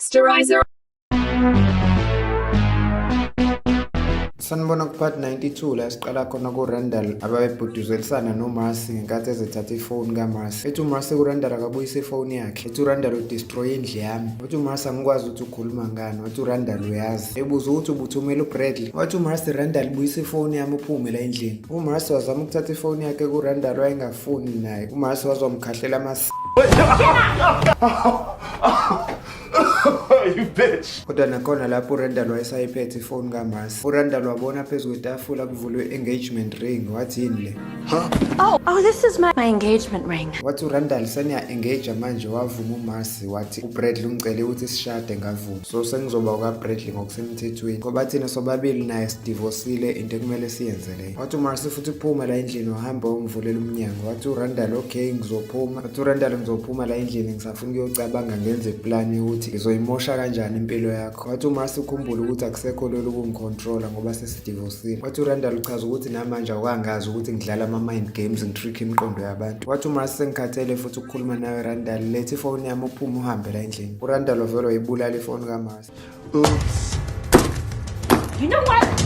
Posterizer. Sanibona ku-part 92 la siqala khona kuRandall ababebhuduzelisana noMarcy ngenkathi ezethatha ifoni kaMarcy. Ethi uMarcy kuRandall akabuyise ifoni yakhe. Ethi uRandall udestroy indlu yami. Wathi uMarcy angikwazi ukuthi ukhuluma ngani. Wathi uRandall uyazi. Ebuza ukuthi ubuthumela uBradley. Wathi uMarcy Randall buyisa ifoni yami uphume la endlini. UMarcy wazama ukuthatha ifoni yakhe kuRandall wayengafuni naye. UMarcy wazomkhahlela ama You bitch. Kodwa nakhona lapho uRandall wayesayiphethe ifoni kaMarcy. URandall wabona phezu kwetafula kuvulwe engagement ring wathi yini le? Oh, this is my engagement ring. Wathi uRandall seniya-engage manje wavuma uMarcy wathi uBradley ungicele ukuthi sishade ngavuma. So sengizoba ukaBradley ngokusemthethweni ngoba thina sobabili naye sidivosile into ekumele siyenze leyo. Wathi uMarcy futhi phuma la endlini wahamba wayomvulela umnyango. Wathi uRandall okay ngizophuma. Wathi uRandall ngizophuma la endlini ngisafuna ukuyocabanga ngenze plan yokuthi ngizoyimosha kanjani impilo yakho. Wathi uMarcy ukhumbule ukuthi akusekho lolu ukungicontrola ngoba sesidivosile. Wathi uRandall uchaza ukuthi namanje awukangazi ukuthi ngidlala ama-mind games ngitrick imiqondo yabantu. Wathi uMarcy sengikhathele futhi ukukhuluma nawe Randall letha ifoni yami uphume uhambe la endlini. URandall wavele wayibulala ifoni kaMarcy. Oops. You know what?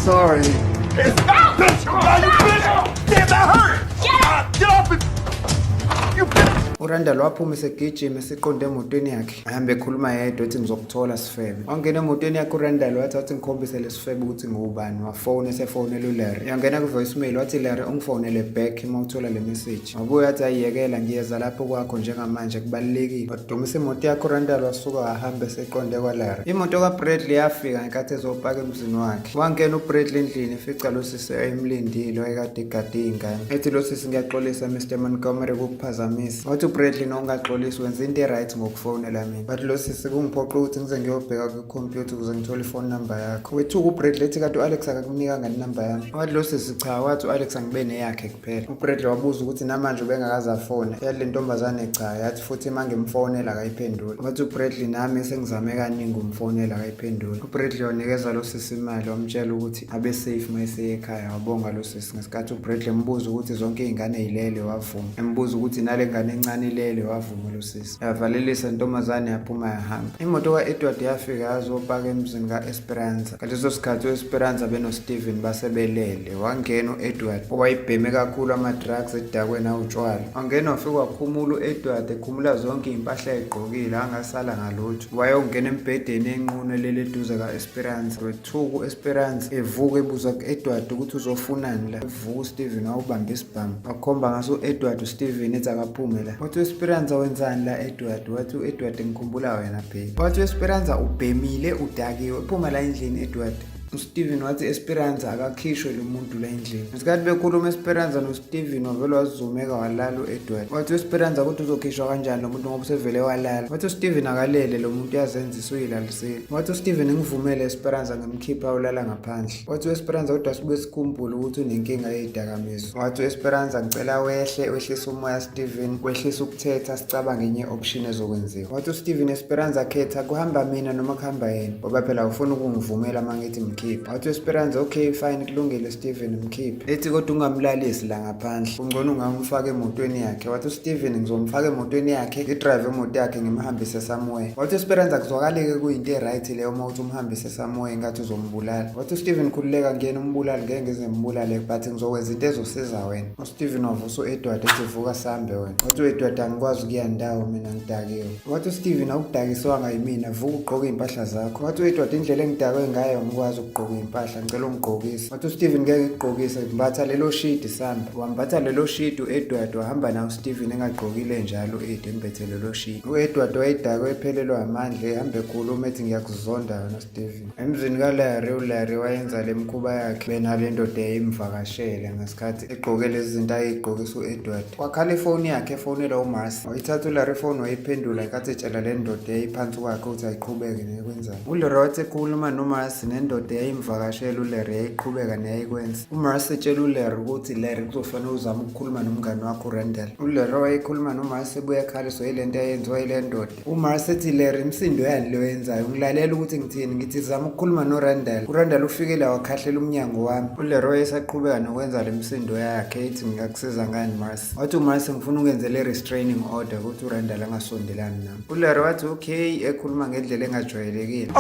Sorry. Stop! Bitch! Oh, you bitch! Damn, that hurt! Get up! Get off it! You bitch! URandall waphuma esegijima esiqonde emotweni yakhe ahambe ekhuluma yedwa ethi ngizokuthola sifebe. Wangena emotweni yakhe uRandall wathi wathi ngikhombise lesifebe ukuthi ngiwubani. Wafona esefonela uLarry. Yangena ku-voicemail wathi Larry ungifonele back uma uthola le message. Wabuya wathi ayiyekela ngiyeza lapho kwakho njengamanje kubalulekile. Wadumisa imoto yakhe uRandall wasuka wahamba eseqonde kwaLarry. Imoto kaBradley yafika ngenkathi ezopaka emzini wakhe. Wangena uBradley endlini efica lo sisi emlindile wayekade egade iy'ngane. Ethi lo sisi ngiyaxolisa Mr Montgomery kukuphazamisa. Wathi uBradley no ungaxolisi wenza into e-right ngokufonela mina. Wathi lo sisi kungiphoqa ukuthi ngize ngiyobheka kwikhompyutha ukuze ngithole ifone number yakho. Wethuka uBradley ethi kanti u-Alex akakunikanga inamba yami. Wathi lo sisi cha wathi u-Alex angibe neyakhe kuphela. UBradley wabuza ukuthi namanje ubengakaze afone. Yathi le ntombazane cha yathi futhi uma ngimfonela akayiphenduli. Wathi uBradley nami sengizame kaningi umfonela akayiphenduli. UBradley wanikeza lo sisi imali wamtshela ukuthi abe safe uma eseye ekhaya. Wabonga lo sisi ngesikhathi uBradley embuza ukuthi zonke iy'ngane yilele wavuma. Embuza ukuthi nale ngane encane ilele wavuma lo sisi. Yavalelisa intombazane yaphuma yahamba. Imoto ka-Edward yafika yazopaka emzini ka-Esperanza. Ngaleso sikhathi u-Esperanza benoSteven basebelele. Wangena u-Edward owayebheme kakhulu ama-drugs edakwe nawutshwala. Wangena wafika wakhumula u-Edward ekhumula zonke iy'mpahla ayigqokile angasala ngalutho. Wayongena embhedeni enqunu elele eduze ka-Esperanza. Wethuka u-Esperanza evuka ebuza ku-Edward ukuthi uzofunani la. Evuka uSteven wawubamba isibhamu. Wakhomba ngaso u-Edward uSteven ethi akaphume la. Wathi u-Esperanza wenzani la Edward? Wathi u-Edward ngikhumbula wena baby. Wathi u-Esperanza ubhemile udakiwe. Phuma la endlini Edward. USteven wathi Esperanza akakhishwe lo muntu la endlini. Ngesikhathi bekhuluma Esperanza noSteven wavele wazumeka walala u-Edward. Wathi u-Esperanza ukuthi uzokhishwa kanjani lo muntu ngoba usevele walala. Wathi uSteven akalele lo muntu uyazenzisa uyilalisile. Wathi uSteven ngivumele Esperanza ngimkhipha ulala ngaphandle. Wathi u-Esperanza kodwa sibuye sikhumbule ukuthi unenkinga yezidakamizwa. Wathi u-Esperanza ngicela wehle wehlise umoya Steven wehlise ukuthetha sicabange enye option ezokwenziwa. Wathi uSteven Esperanza khetha kuhamba mina noma kuhamba yena ngoba phela ufuna ukungivumela uma ngithi mkhiphe. Wathi u-Esperanza okay fine kulungile Steven mkhiphe. Ethi kodwa ungamlalisi la ngaphandle kungcono ungamfaka emotweni yakhe. Wathi uSteven ngizomfaka emotweni yakhe ngidrive imoto yakhe ngimhambise somewhere. Wathi u-Esperanza kuzwakaleke kuyinto e-right leyo uma uthi umhambise somewhere ngathi uzombulala. Wathi uSteven khululeka ngiyena umbulali ngeke ngize ngimbulale but ngizokwenza into ezosiza wena. USteven wavusa u-Edward ethi vuka sambe wena. Wathi u-Edward angikwazi ukuya ndawo mina ngidakiwe. Wathi uSteven awukudakiswanga yimina vuka ugqoke iy'mpahla zakho. Wathi u-Edward indlela engidakwe ngayo angikwazi ukugqoka iy'mpahla ngicela ungigqokise. Wathi uSteven ngeke ngikugqokise mbatha lelo shidi sambe. Wambatha lelo shidi u-Edward wahamba nawo uSteven engagqokile njalo u-Ed embethe lelo shidi. U-Edward wayedakwe ephelelwa amandla ehambe ekhuluma ethi ngiyakuzonda wena Steven. Emzini kaLarry uLarry wayenza le mikhuba yakhe benale ndoda eyayimvakashele ngesikhathi egqoke lezi zinto ayeyigqokisa u-Edward. Kwakhala ifoni yakhe efonela uMarcy. Wayithatha uLarry ifoni wayiphendula ngenkathi etshela le ndoda eyayiphansi kwakhe ukuthi ayiqhubeke nekwenzayo. ULarry wathi ekhuluma noMarcy nendoda yayimvakashela uLarry, yayiqhubeka neyayikwenza. UMarcy etshela uLarry ukuthi, "Larry, kuzofanele uzame ukukhuluma nomngani wakho uRandall." ULarry wayekhuluma noMarcy ebuye ekhaliswa yile nto eyenziwa yile ndoda. UMarcy ethi, "Larry, imisindo yani leyo yenzayo? Ngilalela ukuthi ngithini. Ngithi zama ukukhuluma noRandall. URandall ufike la wakhahlela umnyango wami." ULarry esaqhubeka nokwenza le misindo yakhe, ethi, "Ngingakusiza ngani, Marcy?" Wathi uMarcy, "Ngifuna ungenzele restraining order ukuthi uRandall angasondelani nami." ULarry wathi, "Okay," ekhuluma ngendlela engajwayelekile.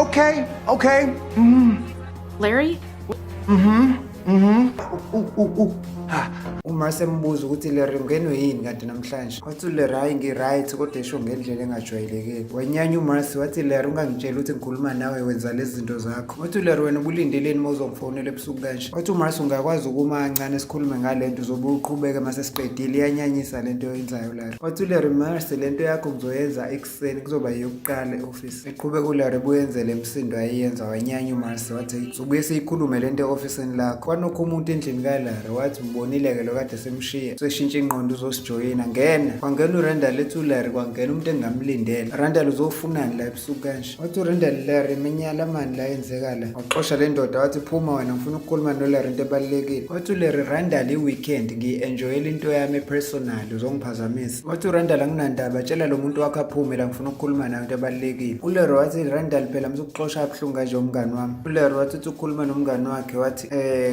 Okay. Larry? Ooh, ooh, ooh. Ah. UMarcy embuza ukuthi, "Larry, ungenwe yini kanti namhlanje?" Wathi uLarry, "Hayi, ngi-right," kodwa esho ngendlela engajwayelekile. Wanyanya uMarcy wathi, "Larry, ungangitsheli ukuthi ngikhuluma nawe wenza lezi zinto zakho." Wathi uLarry, "Wena ubulindeleni uma uzongifonela ebusuku kanje?" Wathi uMarcy, "Ungakwazi ukuma kancane sikhulume ngale nto? Uzobe uqhubeke uma sesiqedile. Iyanyanyisa le nto oyenzayo, Larry." Wathi uLarry, "Marcy, le nto yakho ngizoyenza ekuseni, kuzoba eyokuqala e-ofisi." Eqhubeka uLarry ebuyenze le misindo ayeyenza. Wanyanya uMarcy wathi, "Sobuye siyikhulume le nto e-ofisini lakho." Kwanokho umuntu endlini kaLarry wathi, "Mbonile-ke lo kade semshiya, seshintsha ingqondo, uzosijoyina, ngena." Kwangena uRandall. Ethi uLarry, "Kwangena umuntu engingamlindele. Randall, uzofunani la ebusuku kanje?" Wathi uRandall, "Larry, minyala mani la yenzeka la?" Waxosha le ndoda wathi, "Phuma wena, ngifuna ukukhuluma noLarry into ebalulekile." Wathi uLarry, "Randall, i-weekend ngiyi-enjoyela into yami e-personal, uzongiphazamisa." Wathi uRandall, "Anginandaba, tshela lo muntu wakho aphume la, ngifuna ukukhuluma naye into ebalulekile." ULarry wathi, "Randall, phela msukuxosha kabuhlungu kanje umngani wami." ULarry wathi uthi ukhuluma nomngani wakhe, wathi,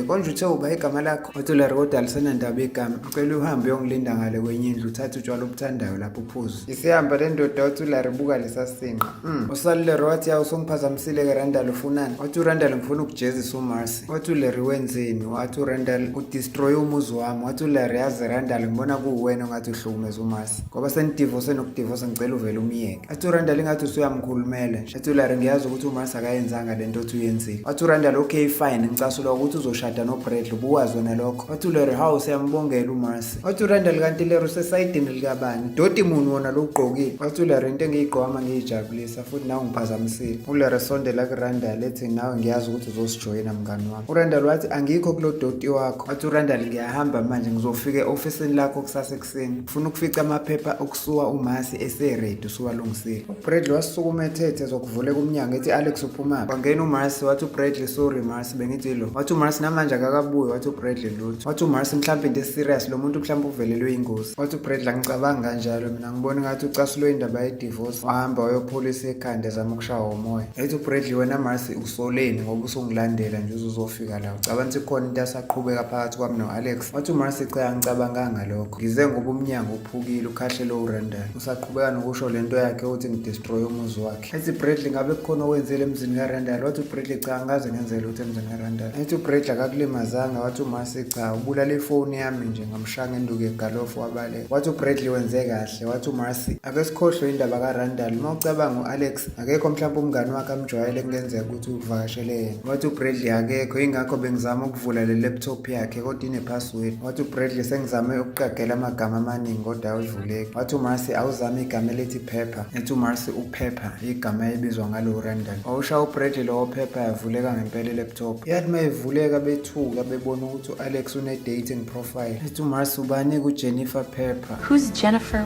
"Konje uthe uba igama lakho?" Wathi uLarry, "Kodwa alisenandaba igama, ngicela uhambe uyongilinda ngale kwenye indlu, uthathe utshwala obuthandayo lapho uphuze." Isihamba le ndoda. Wathi uLarry, "Buka lesa sinqa." Usale uLarry wathi, "Yawu, usongiphazamisile-ke Randall, ufunani?" Wathi uRandall, "Ngifuna ukujezisa uMarcy." Wathi uLarry, "Wenzeni?" Wathi uRandall, "Udestroye umuzi wami." Wathi uLarry, "Yazi Randall, ngibona kuwuwena ongathi uhlukumeza uMarcy, ngoba senidivose nokudivosa, ngicela uvele umyeke." Athi uRandall, "Ingathi usuyamkhulumela nje." Athi uLarry, "Ngiyazi ukuthi uMarcy akayenzanga lento othi uyenzile." Wathi uRandall, "Okay, fine, ngicasulwa ukuthi uzoshada noBradley, ubuwazi wena lokho?" Wathi uLarry, "Hawu, siyambongela uMarcy." Wathi uRandall, "Kanti Larry, usesayidini likabani? Doti muni wona lo ugqokile?" Wathi uLarry, "Into engiyigqoka uma ngiyijabulisa, futhi nawe ngiphazamisile." ULarry sondela kuRandall ethi, "Nawe ngiyazi ukuthi uzosijoyina, mngani wami." URandall wathi, "Angikho kulo doti wakho." Wathi uRandall, "Ngiyahamba manje, ngizofika e-ofisini lakho kusasa ekuseni, ufuna ukufica amaphepha okusuwa uMarcy ese-ready, usuwalungisile." UBradley wasukuma ethethe ezokuvuleka umnyango, ethi, "Alex, uphumaphi?" Kwangena uMarcy. Wathi uBradley, "Sorry Marcy, bengithi lo." Wathi uMarcy, "Namanje akakabuyi." Wathi uBradley, "Lutho." Wathi uMarcy, "Mhlawumbe into eserious, lo muntu mhlawumbe uvelelwe ingozi." Wathi uBradley, "Angicabangi kanjalo mina, ngibona ngathi ucasulwe indaba ye-divorce, wahamba wayopholisa ikhanda ezama ukushawa umoya." Ethi uBradley, "Wena Marcy, usoleni ngoba usungilandela nje uzofika la? Ucabanga ukuthi khona into asaqhubeka phakathi kwami no-Alex?" Wathi uMarcy, "Cha, angicabanganga lokho, ngize ngoba umnyango uphukile, ukhahlele uRandall." Usaqhubeka nokusho lento yakhe ukuthi ngidestroye umuzi wakhe. Ethi Bradley, "Ngabe kukhona okwenzile emzini kaRandall?" Wathi uBradley, "Cha, angikaze ngenzele lutho emzini kaRandall." Ethi uBradley, "Akakulimazanga?" Wathi uMarcy, "Cha, ubulala ifoni yami nje, ngamshaya ngenduku yegalofu wabaleka." Wathi uBradley, "Wenze kahle." Wathi uMarcy, "Ake sikhohlwe indaba kaRandall. Uma ucabanga u-Alex akekho, mhlawumbe umngani wakhe amjwayele, kungenzeka ukuthi uvakashele yena." Wathi uBradley, "Akekho, ingakho bengizama ukuvula le laptop yakhe, kodwa ine-password." Wathi uBradley, "Sengizame ukuqagela amagama amaningi kodwa awuvuleki." Wathi uMarcy, "Awuzame igama elithi Pepper." Ethi uMarcy, "uPepper igama ebizwa ngalo uRandall." Wawushaya uBradley lowo Pepper, yavuleka ngempela i-laptop. Yathi uma ivuleka bethuka bebona ukuthi u-Alex une-dating profile. Ethi uMarcy, "Ubani kuJennifer Pepper?" Who's Jennifer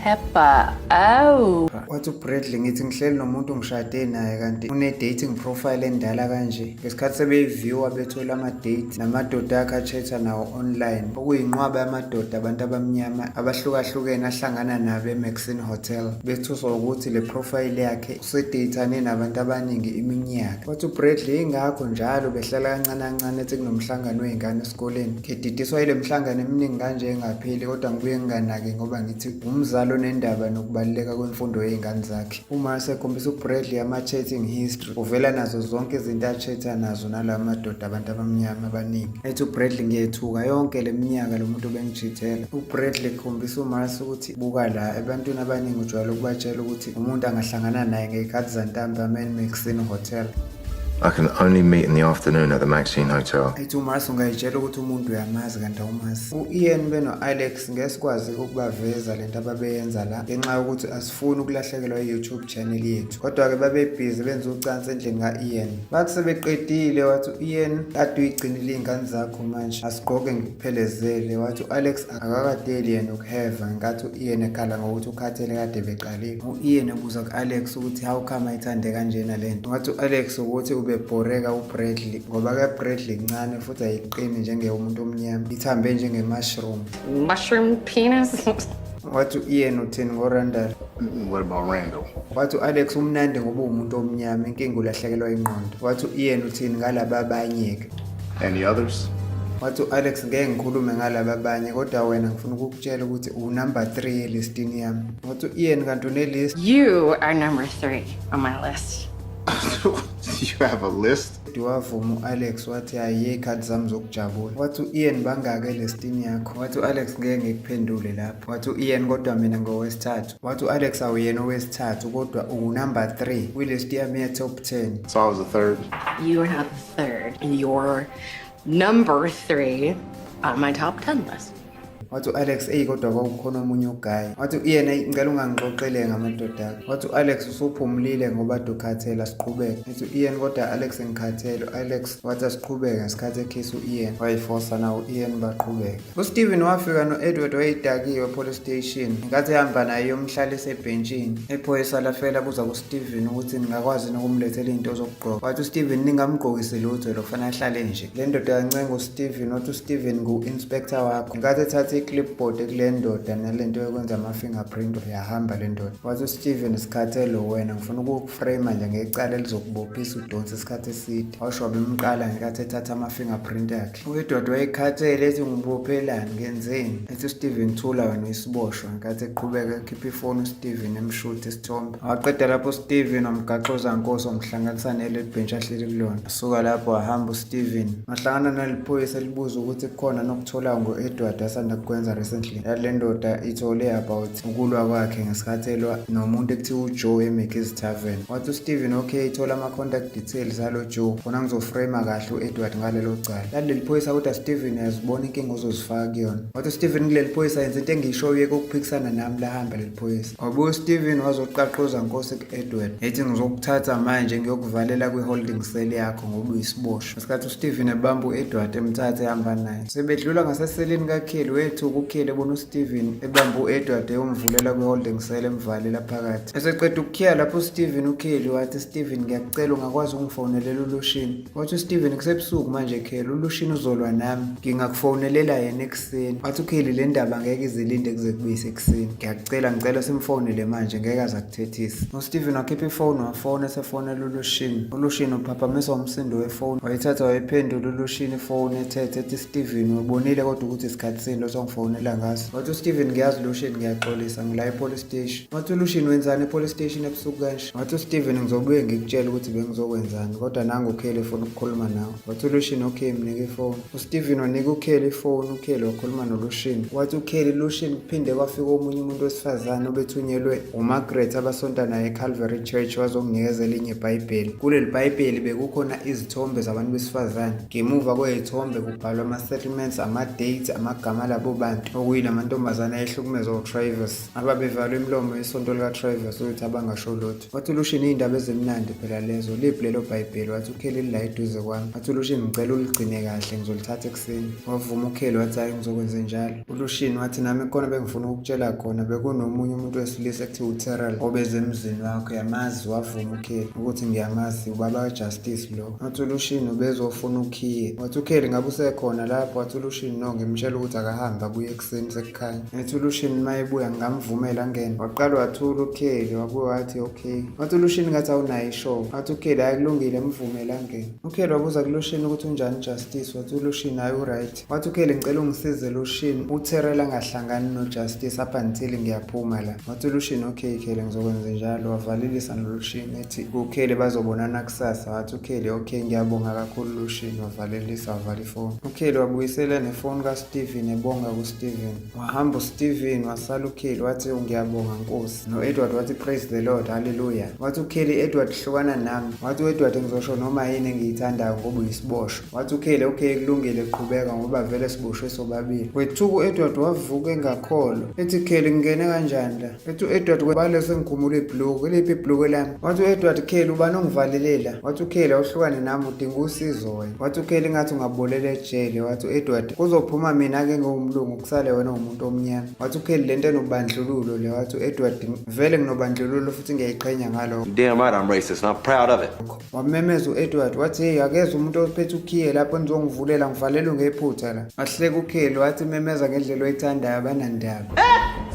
Pepper? Oh. Wathi uBradley, "Ngithi ngihleli nomuntu ngishade naye, kanti une-dating profile endala kanje." Ngesikhathi sebeyiviewa bethola ama-date namadoda akhe achatha nawo online, okuyinqwaba yamadoda abantu abamnyama abahlukahlukene ahlangana nabo eMaxine Hotel. Bethuswa ukuthi le profile yakhe usedeyithane nabantu abaningi iminyaka. Wathi uBradley, "Ingakho njalo behlala kancane kancane ethi kunomhlangano wey'ngane esikoleni. Ngididiswa yile mihlangano eminingi kanje engapheli, kodwa ngibuye nginganaki ngoba ngithi umzali onendaba nokubaluleka kwemfundo yey'ngane zakhe." Uma esekhombisa uBradley ama-chatting history, uvela nazo zonke izinto achatha nazo nalawa madoda abantu abamnyama abaningi. Ethi uBradley, "Ngiyethuka, yonke le minyaka lo muntu bengijithela." UBradley khombisa uMarcy ukuthi, "Buka la, ebantwini abaningi ujwayele ukubatshela ukuthi umuntu angahlangana naye ngey'khathi zantambama eMaxine Hotel." I can only meet in the afternoon at the Maxine Hotel. Ethi uMarcy, "Ungayitshela ukuthi umuntu uyamazi kanti awumazi." U-Ian beno-Alex ngeke sikwazi ukubaveza lento ababeyenza la ngenxa yokuthi asifuni ukulahlekelwa i-YouTube channel yethu. Kodwa-ke babebhizi benza ucansi endlini ka-Ian. Bathi sebeqedile, wathi u-Ian, "Kade uyigcinile iy'ngane zakho, manje asigqoke ngikuphelezele." Wathi u-Alex akakadeli yena ukuheva ngenkathi u-Ian ekhala ngokuthi ukhathele kade beqalile. U-Ian ebuza ku-Alex ukuthi how come ayithande kanjena lento. Wathi u-Alex ukuthi Ubebhoreka uBradley ngoba ke Bradley incane futhi ayiqini njengeyomuntu omnyama, ithambe njenge-mushroom. Mushroom penis? Wathi u-Ian uthini ngoRandall? What about Randall? Wathi u-Alex umnandi ngoba uwumuntu omnyama, inkinga ulahlekelwa ingqondo. Wathi u-Ian uthini ngalaba abanye-ke? Any others? Wathi u-Alex ngeke ngikhulume ngalaba abanye, kodwa wena ngifuna ukukutshela ukuthi uwunumber 3 elistini yami. Wathi u-Ian kanti une-list? You are number 3 on my list. You have a list? Wavuma u-Alex wathi hayi, yey'khathi zami zokujabula. Wathi u-Ian bangaki elistini yakho? Wathi u-Alex ngeke ngikuphendule lapho. Wathi u-Ian kodwa mina ngowesithathu. Wathi u-Alex awuyena owesithathu kodwa uwunumber 3 kwilist yami ye-top 10. So I was the third. You are not the third. You're number 3 on my top 10 list. Wathi u-Alex eyi kodwa kwakukhona omunye uguy. Wathi u-Ian eyi ngicela ungangixoxele ngamadoda akho. Wathi u-Alex usuphumulile ngoba ukhathele, asiqhubeke. Ethi u-Ian kodwa Alex ngikhathele. U-Alex wathi asiqhubeke ngesikhathi ekhisa u-Ian. Wayifosa nawo u-Ian baqhubeka. USteven wafika no-Edward wayedakiwe epolice station. Ngenkathi ehamba naye eyomhlalisa ebhentshini. Iphoyisa lafela buza kuSteven ukuthi ningakwazi nokumlethela izinto zokugqoka. Wathi uSteven ningamgqokisi lutho lo, kufanele ahlale nje. Le ndoda yancenga uSteven, wathi uSteven ngu-inspector wakho. Ngenkathi ethatha i-clipboard kule ndoda nalento yokwenza ama-fingerprint, yahamba le ndoda. Wathi uSteven sikhathele wena, ngifuna ukukuframe nje ngecala elizokubophisa udonse isikhathi eside. Washo wabemqala ngenkathi ethatha ama-fingerprint akhe. U-Edward wayekhathele ethi ngibophelani ngenzeni? Ethi uSteven thula wena uyisiboshwa. Ngenkathi eqhubeka ekhipha ifoni uSteven emshutha isithombe. Waqeda lapho uSteven wamgaxoza nkosi wamhlanganisa neleli bhentshi ahleli kulona. Suka lapho wahamba uSteven. Wahlangana naliphoyisa elibuza ukuthi kukhona nokutholayo ngo-Edward asanda kukwenza recently. Yale ndoda ithole about ukulwa kwakhe ngesikhathi elwa nomuntu ekuthiwa uJoe eMickey's Tavern. Wathi uSteven okay, thola ama-contact details alo Joe khona ngizoframe kahle u-Edward ngalelo cala. Laleli phoyisa kodwa Steven uyazibona inkinga ozozifaka kuyona. Wathi uSteven kuleli phoyisa yenza into engiyishoyo uyeke ukuphikisana nami, lahamba leli phoyisa. Wabuya uSteven wazoqaqoza nkosi ku-Edward. Ethi ngizokuthatha manje ngiyokuvalela kwi-holding cell yakho ngoba uyisiboshwa. Ngesikhathi uSteven ebamba u-Edward emthatha ehamba naye. Sebedlula ngaseseleni kaKelly, wethuka uKelly ebona uSteven ebamba u-Edward eyomvulela kwi-holding cell emvalela phakathi. Eseqeda ukukhiya lapho uSteven, uKelly wathi Steven ngiyakucela ungakwazi ukungifonelela uLushini. Wathi uSteven kusebusuku manje Kelly, uLushini uzolwa nami, ngingakufonelela yena ekuseni. Wathi uKelly le ndaba ngeke izilinde kuze kube isekuseni. Ngiyakucela, ngicela simfonele manje ngeke aze akuthethise. USteven wakhipha ifoni wafona esefonela uLushini. uLushini uphaphamiswa umsindo wefoni. Wayithatha wayiphendula uLushini ifoni ethethe ethi Steven ubonile kodwa ukuthi isikhathi sini lo songifonela ngaso. Wathi uSteven ngiyazi Lushini ngiyaxolisa ngila epolice station. Wathi uLushini wenzani epolice station ebusuku kanje? Wathi uSteven ngizobuye ngikutshele ukuthi bengizokwenzani kodwa nangu uKelly efuna ukukhuluma nawe. Wathi uLushini okay mnike ifoni. USteven wanika uKelly ifoni, uKelly wakhuluma noLushini. Wathi uKelly Lushini kuphinde kwafika omunye umuntu wesifazane obethunyelwe uMargaret abasonta naye eCalvary Church wazonginikeza elinye iBhayibheli. Kuleli Bhayibheli bekukhona izithombe zabantu besifazane. Ngemuva kwezithombe kubhalwa ama-settlements, ama-dates, amagama alabo bantu okuyila mantombazane ayehlukumezwa uTravis ababevalwe imilomo yesonto likaTravis ukuthi abangasho lutho. Wathi uLushini iy'ndaba ezimnandi phela lezo, liphi lelo Bhayibheli? Wathi uKelly lila eduze kwami. Wathi uLushini ngicela uligcine kahle ngizolithatha ekuseni. Wavuma uKelly wathi hhayi ngizokwenze njalo. ULushini wathi nami khona bengifuna ukukutshela khona, bekunomunye umuntu wesilisa ekuthiwa uTerrell obeze emzini wakho, yamazi? Wavuma uKelly ukuthi ngiyamazi, ubaba kaJustice lo. Wathi uLushini ubezofuna ukhiye. Wathi uKelly ngabe usekhona lapho? Wathi uLushini no, ngimtshela ukuthi akahambe abuye ekuseni sekukhanya. Ethi uLushini uma ebuya ngingamvumela angene. Waqala wathula uKelly, wabuye wathi okay. Wathi uLushini ngathi awunayo ishow. Wathi uKelly hhayi kulungile mvumele angene. uKelly wabuza kuLushini ukuthi unjani Justice. Wathi uLushini hhayi uright. Wathi uKelly ngicela ungisize Lushini, uTerrell angahlangani noJustice up until ngiyaphuma la. Wathi uLushini okay Kelly ngizokwenza njalo. Wavalelisa noLushini ethi kuKelly bazobonana kusasa. Wathi uKelly okay ngiyabonga kakhulu Lushini. Wavalelisa wavala ifoni. uKelly wabuyisela nefoni kaSteven ebonga kuSteven. Wahamba uSteven wasala uKelly wathi ngiyabonga Nkosi. No-Edward wathi praise the Lord, hallelujah. Wathi uKelly Edward hlukana nami. Wathi u-Edward ngizosho noma yini engiyithandayo ngoba uyisiboshwa. Wathi uKelly okay kulungile qhubeka ngoba vele siboshwe sobabili. Wethuka u-Edward wavuka engakholwa. Ethi Kelly ngingene kanjani la? Ethi u-Edward bale sengikhumula ibhluku, iliphi ibhluku lami? Wathi u-Edward Kelly ubani ongivalele la? Wathi uKelly awuhlukane nami udinga usizo wena. Wathi uKelly ngathi ungabolela ejele. Wathi u-Edward kuzophuma mina-ke ngiwumlungu. abelungu kusale wena umuntu omnyama. Wathi uKelly lento enobandlululo le. Wathi u-Edward vele nginobandlululo futhi ngiyayiqhenya ngalokho. Damn right I'm racist and I'm proud of it. Wamemeza u-Edward wathi hey, akeze umuntu ophethe ukhiye lapho nizongivulela ngivalelwe ngephutha la. Wahleka uKelly wathi memeza ngendlela oyithandayo abanandaba.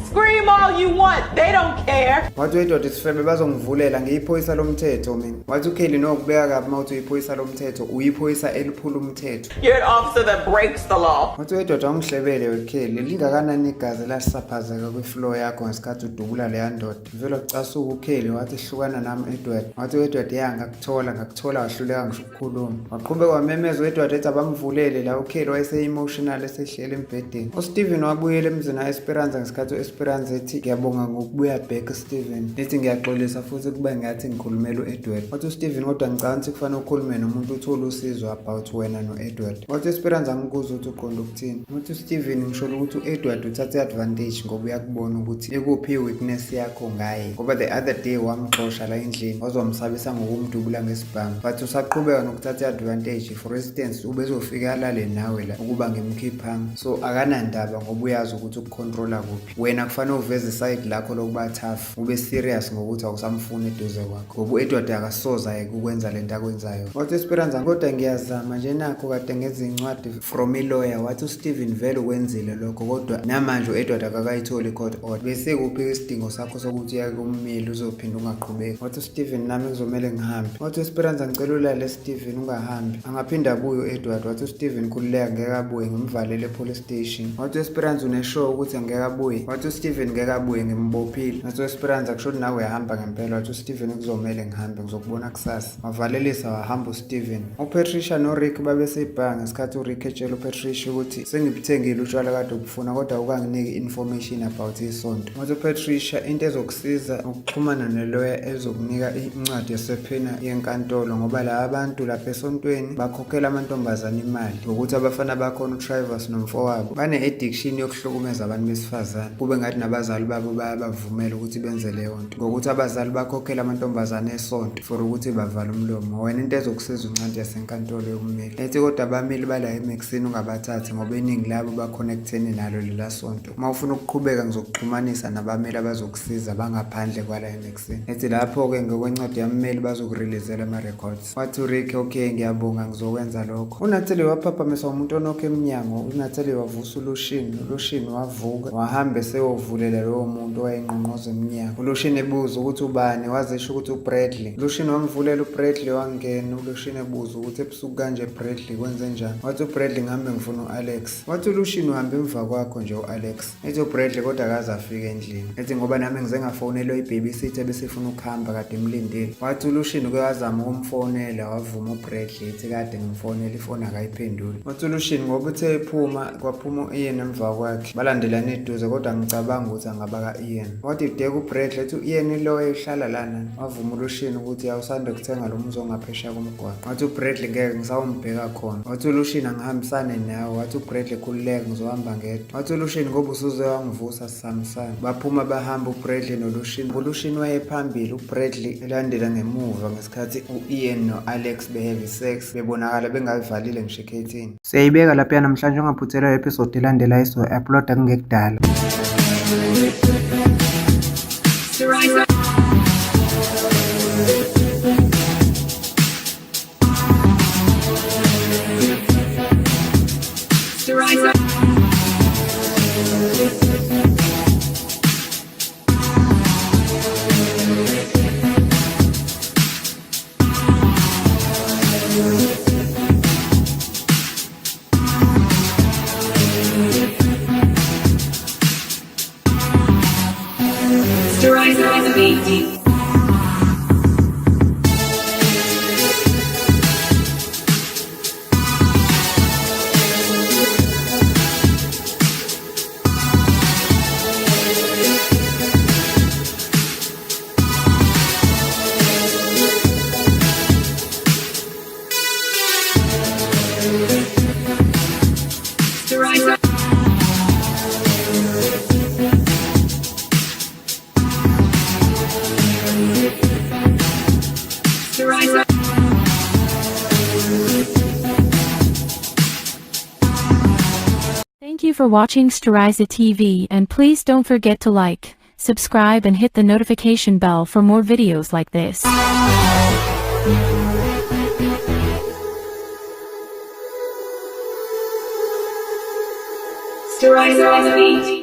Scream all you want, they don't care. Wathi u-Edward sifebe bazongivulela ngiyiphoyisa lomthetho mina. Wathi uKelly nokubeka kabi uma uthi uyiphoyisa lomthetho, uyiphoyisa eliphula umthetho. You're an officer that breaks the law. Wathi u-Edward awungihlebele weKelly, lingakanani igazi lasisaphazeka kwi-floor yakho ngesikhathi udubula leya ndoda. Vele wacasuka uKelly wathi hlukana nami Edward. Wathi u-Edward ya ngakuthola ngakuthola, wahluleka ngisho ukukhuluma. Waqhubeka wamemeza u-Edward ethi abamvulele la. uKelly wayese-emotional esehleli embhedeni. USteven wabuyela emzini ka-Esperanza ngesikhathi u-Esperanza ethi ngiyabonga ngokubuya back Steven, ethi ngiyaxolisa futhi kuba ngathi ngikhulumela u-Edward. Wathi uSteven kodwa ngicabanga ukuthi kufanele ukhulume nomuntu uthole usizo about wena no-Edward. Wathi u-Esperanza angikuze ukuthi uqonda ukuthini. Wathi uSteven ngisholo ukuthi u-Edward uthathe i-advantage ngoba uyakubona ukuthi ikuphi i-weakness yakho ngaye, ngoba the other day wamxosha la endlini wazomsabisa ngokumdubula ngesibhamu, but usaqhubeka nokuthatha i-advantage. For instance, ubezofika alale nawe la ukuba ngimkhiphanga, so akanandaba ngoba uyazi ukuthi ukucontrola kuphi. Wena kufanele uveze isayidi lakho lokuba tough, ube serious ngokuthi awusamfuni eduze kwakho, ngoba u-Edward akasoze ayeke ukwenza lento akwenzayo. Wathi Esperanza kodwa ngiyazama nje nakho kade ngenza incwadi from i-lawyer. Wathi uSteven vele ukwenzile lokho, kodwa namanje u-Edward akakayitholi i-court order. Bese kuphi isidingo sakho sokuthi uyake kummeli uzophinda ungaqhubeki? Wathi uSteven nami kuzomele ngihambe. Wathi Esperanza ngicela ulale Steven ungahambi, angaphinda abuye u-Edward. Wathi uSteven khululeka ngeke abuye, ngimvalele e-police station. Wathi u-Esperanza uneshow ukuthi angeke abuye? Wathi uSteven ngeke abuye, ngimbophile. Wathi u-Esperanza kusho ukuthi nawe uyahamba ngempela? Wathi uSteven kuzomele ngihambe, ngizokubona kusasa. Wavalelisa wahamba uSteven. UPatricia noRick babesebha ngesikhathi uRick etshela uPatricia ukuthi sengibuthengile utshwala kade ubufuna, kodwa ukanginiki information about isonto. Wathi uPatricia into ezokusiza ukuxhumana neloya ezokunika incwadi yesephina yenkantolo, ngoba la abantu lapha esontweni bakhokhela amantombazane imali ngokuthi abafana bakhona uTrivers nomfowabo bane-addiction yokuhlukumeza abantu besifazane, kube ngathi nabazali babo bayabavumela ukuthi benze leyo nto, ngokuthi abazali bakhokhela amantombazane esonto for ukuthi bavale umlomo. Wena into ezokusiza incwadi yasenkantolo yokummeli. Ethi kodwa abameli bala eMaxine ungabathathi ngoba iningi labo ba-connectene nalo lela sonto. Uma ufuna ukuqhubeka ngizokuxhumanisa nabameli abazokusiza bangaphandle kwala eMaxine. Ethi lapho-ke ngokwencwadi yammeli bazokureleasela ama-records. Wathi uRick okay ngiyabonga ngizokwenza lokho. UNatalie waphaphamiswa umuntu onokho emnyango. UNatalie wavusa uLushini. uLushini wavuka wahamba eseyovulela lowo muntu owayengqongqoza emnyango. uLushini ebuza ukuthi ubani, wazisho ukuthi uBradley. uLushini wamvulela uBradley wangena. uLushini ebuza ukuthi ebusuku kanje Bradley kwenze njani? Wathi uBradley ngihambe ngifuna u-Alex. Wathi uLushini uhambe emva kwakho nje u-Alex. Ethi uBradley kodwa akaze afike endlini. Ethi ngoba nami ngize ngafonelwa i-babysitter ebesifuna ukuhamba kade imlindile. Wathi uLushini uke wazama ukumfonela wavuma uBradley ethi kade ngimfonela ifoni akayiphenduli. Wathi uLushini ngoba uthe ephuma kwaphuma u-Ian emva kwakhe. Balandelana eduze kodwa ngicabanga ukuthi angaba ka-Ian. Wathi udeka uBradley ethi u-Ian iloyo uhlala lana. Wavuma uLushini ukuthi awusanda kuthenga lo muzi ongaphesheya komgwaqo. Wathi uBradley ngeke ngisawumbheka khona. Wathi uLushini angihambisane nawe. Wathi uBradley khululeka ngizohamba ngedwa. Wathi uLushini ngoba usuze wangivusa sisambisana. Baphuma bahamba uBradley noLushini. ULushini wayephambili, uBradley elandela ngemuva ngesikhathi u-Ian no-Alex be-have sex bebonakala bengayivalile ngisho ikhethini. Siyayibeka lapha namhlanje, ungaphuthelwa episode elandelayo sizo-uploada kungekudala. Thank you. you for watching Storiza TV, and please don't forget to like, subscribe and hit the notification bell for more videos like this. Storiza TV.